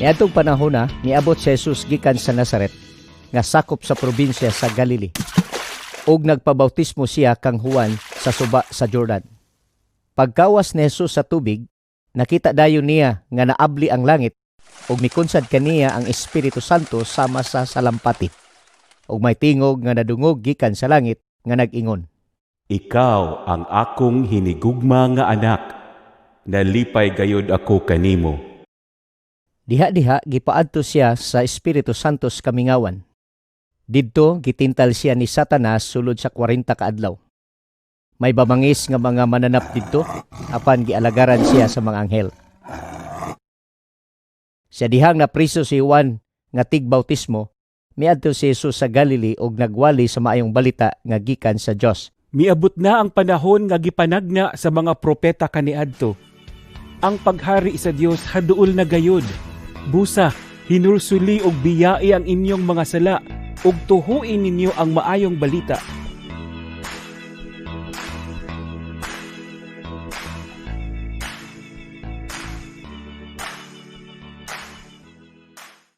Niadtong panahona, niabot si Jesus gikan sa Nazaret, nga sakop sa probinsya sa Galilee. Ug nagpabautismo siya kang Juan sa suba sa Jordan. Pagkawas ni Jesus sa tubig, nakita dayon niya nga naabli ang langit ug mikunsad kaniya ang Espiritu Santo sama sa salampati. Ug may tingog nga nadungog gikan sa langit nga nag-ingon, "Ikaw ang akong hinigugma nga anak. Nalipay gayud ako kanimo." Diha-diha gipaadto siya sa Espiritu Santo sa kamingawan. Didto gitintal siya ni Satanas sulod sa 40 ka adlaw. May bamangis nga mga mananap didto apan gialagaran siya sa mga anghel. Sa dihang napriso si Juan nga tigbautismo, miadto si Jesus sa Galilee ug nagwali sa maayong balita nga gikan sa Dios. Miabot na ang panahon nga gipanagna sa mga propeta kaniadto. Ang paghari sa Dios haduol na gayud. Busa, hinulsuli og biyai ang inyong mga sala ug tuhuin ninyo ang maayong balita.